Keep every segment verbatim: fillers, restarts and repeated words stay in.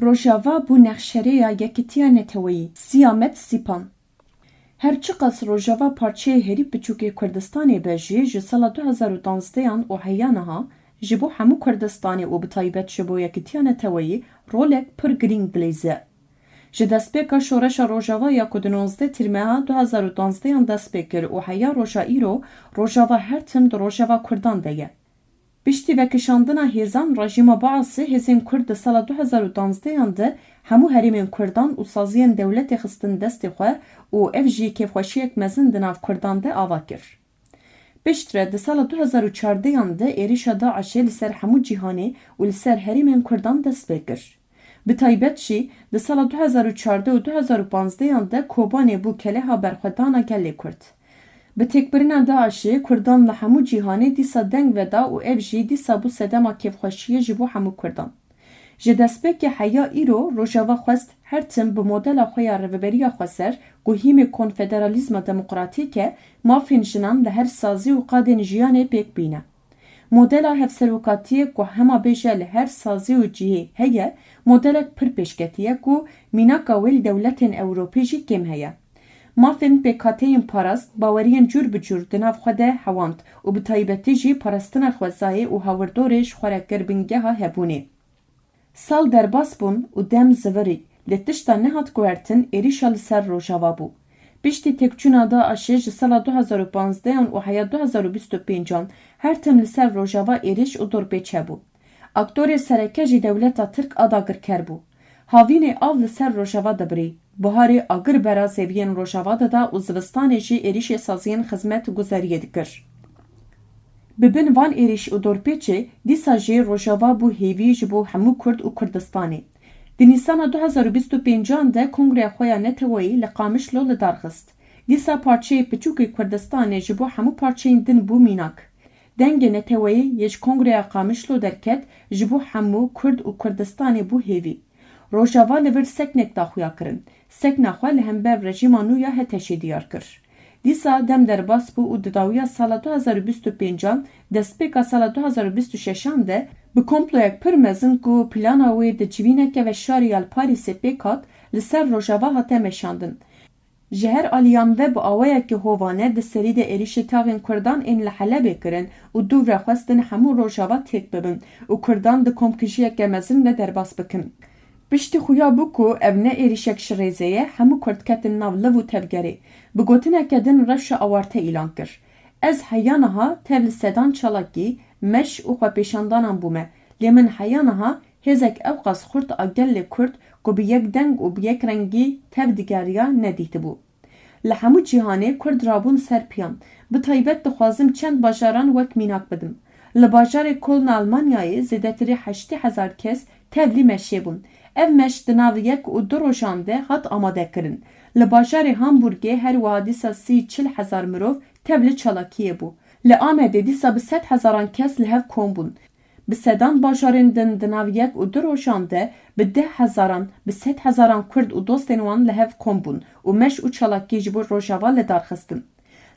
Rojava bû nexşereya Yekitiya Neteweyî, Siyamet Sîpan. Her çiqas Rojava parçeyê herî piçûkê Kurdistanê be jî, ji sala du hezar û danzdeyan û heya niha ji bo hemû Kurdistanê û bi taybet ji bo Yekitiya Neteweyî rolek pir girîng dileyze. Ji destpêka şoreşa Rojava ya ku di nozdeh Tîrmeha du hezar û danzdeyan dest pê kir û heya roja îro Rojava her tim di rojeva Kurdan de ye. Piştî vekişandina hêzan rejîma Baasê, hêzên Kurd di sala du hezar û danzdeyan de hemû herêmên Kurdan û saziyên dewletê xistin destê xwe û ev jî kêfxweşiyek mezin di nav Kurdan de ava kir. Piştre di sala du hezar û çardeyan de êrişa DAIŞê li ser hemû cîhanê û li ser herêmên Kurdan dest pê kir. Bi taybet jî di sala du hezar û çardeh û du hezar û panzdeyan de Kobanê bû keleha berxwedana gelê Kurd. Bi têkbirina DAIŞê Kurdan li hemû cîhanê dîsa deng veda û ev jî dîsa bû sedema kêfxweşiyê ji bo hemû Kurdan. Ji destpêkê heya îro Rojava xwest her tim bi modela xwe ya Rêveberiya Xweser ku hîmê konfederalîzma demokratîk e, mafên jinan li her sazî û qadên jiyanê pêk bîne. Modela hevserokatiyê ku hema bêje li her sazî û cihê heye, modelek pir pêşketî ye ku mînaka wê li dewletên Ewropî jî kêm heye. Mafên pêkhateyên parast, baweriyên cûr bi cûr di nav xwe de hewand û bi taybetî jî parastina xwezayê û hawirdorê ji xwe re kir bingeha hebûnê. Sal derbas bûn û dem zivirî, lê tişta nehat guhertin êrîşa li ser Rojava bû. Piştî têkçûna DAIŞê ji sala du hezar û panzdehan û heya du hezar û bîst û pêncan her tim li ser Rojava êrîş û dorpêç hebû. Aktorê sereke jî dewleta Tirk a dagirker bû. Havînê av li ser Rojava dibirî. Buharê agir bera zeviyên Rojava dida û zivistanê jî êrîşê saziyên xizmet guzeriyê dikir. Bi bin van êrîş û dorpêçê, dîsa jî Rojava bû hêvî ji bo hemû Kurd û Kurdistanê. Di Nîsana du hezar û bîst û pêncan de Kongreya xwe ya Neteweyî li Qamişlo li dar xist. Dîsa parçeyê piçûkê Kurdistanê ji bo hemû parçeyên din bû mînak. Dengê neteweyî yê ji Kongreya Qamişlo derket, ji bo hemû Kurd û Kurdistanê bû hêvî. Rojava li vir seknek da xuya kirin. Sekna xwe li hember rejîma nû ya HTŞê diyar kir. Dîsa dem derbas bû û di dawiya sala du hezar û bîst û pêncan, destpêka sala du hezar û bîst û şeşan de bi komployek pir mezin ku plana wê di civîneke veşarî ya li Parîsê pêk hat, li ser Rojava hate meşandin. Ji her aliyan ve bi awayekî hovane di serî de êrîşê taxên Kurdan ên li Helebê kirin û dûv re xwestin hemû Rojava têk bibin û Kurdan di komkujiyeke mezin de derbas bikin. Piştî xuya bû ku ev ne êrîşek ji rêzê ye, hemû Kurd ketin nav liv û tevgerê. Bi gotineke din rewşa awarte îlan kir. Ez heya niha tev li sedan çalakî, meş û xwepêşandanan bûme, lê min heya niha hêzek ewqas xurt a gelê Kurd ku bi yek deng û bi yek rengî tev digeriya nedîtibû. Li hemû cîhanê Kurd rabûn ser piyan. Bi taybet dixwazim çend bajaran wek mînak bidim. Li bajarê Kolna Almanyayê zêdetirî heştê hezar kes tevlî meşê bûn. Ev meş di nav yek û du rojan de hat amadekirin. Li bajarê Hamburgê her wiha dîsa sî çil hezar mirov tevlî çalakiyê bû. Li Amedê dîsa bi sed hezaran kes li hev kom bûn. Bi sedan bajarên din di nav yek û du rojan de bi deh hezaran, bi sed hezaran Kurd û dostên wan li hev kom bûn û meş û çalakî ji bo Rojava li dar xistin.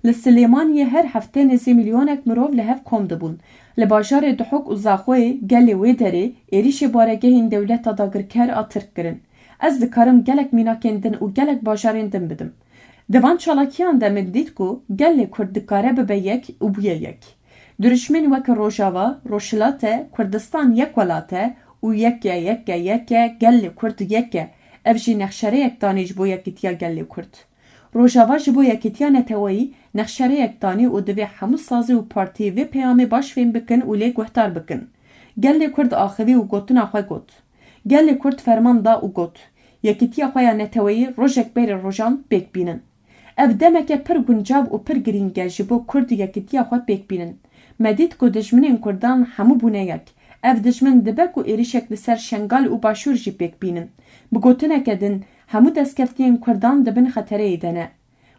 Li Silêmaniyê her hefte nêzî milyonek mirov li hev kom dibûn. Li bajarê Duhok û Zaxoyê gelê wê derê êrîşê baregehên dewleta dagirker a Tirk kirin. Ez dikarim gelek mînakên din û gelek bajarên din bidim. Di van çalakiyan de min dît ku gelê Kurd dikare bibe yek û bûye yek. Dirişmên weke Rojava, Rojhilat e, Kurdistan yek welat e û yek e, yek e, yek e, gelê Kurd yek e. Ev jî nexşereyek danî ji bo yekîtiya gelê Kurd. Rojava ji bo yekîtiya neteweyî nexşereyek danî û divê hemû sazî û partî vê peyamê baş fêm bikin û lê guhdar bikin. Gelê Kurd axivî û gotina xwe got. Gelê Kurd ferman da û got, Yekîtiya xwe ya neteweyî rojek berê rojan pêk bînin. Ev demeke pir guncav û pir girîng e ji bo Kurd yekîtiya xwe pêk bînin. Me dît ku dijminên Kurdan hemû bûne yek. Ev dijmin dibe ku êrişek li ser Şengal û Başûr jî pêk bînin. Bi gotineke din, hemû destkeftiyên Kurdan di bin xetereyê de ne.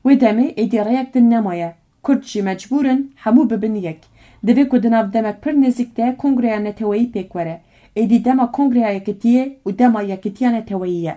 Wê demê êdî rêyek din nemaye. Kurd jî mecbûr in hemû bibin yek. Divê ku di nav demek pir nêzîk de Kongreya Neteweyî pêk were. Êdî dema Kongreya Yekitiyê û dema Yekitiya Neteweyî ye.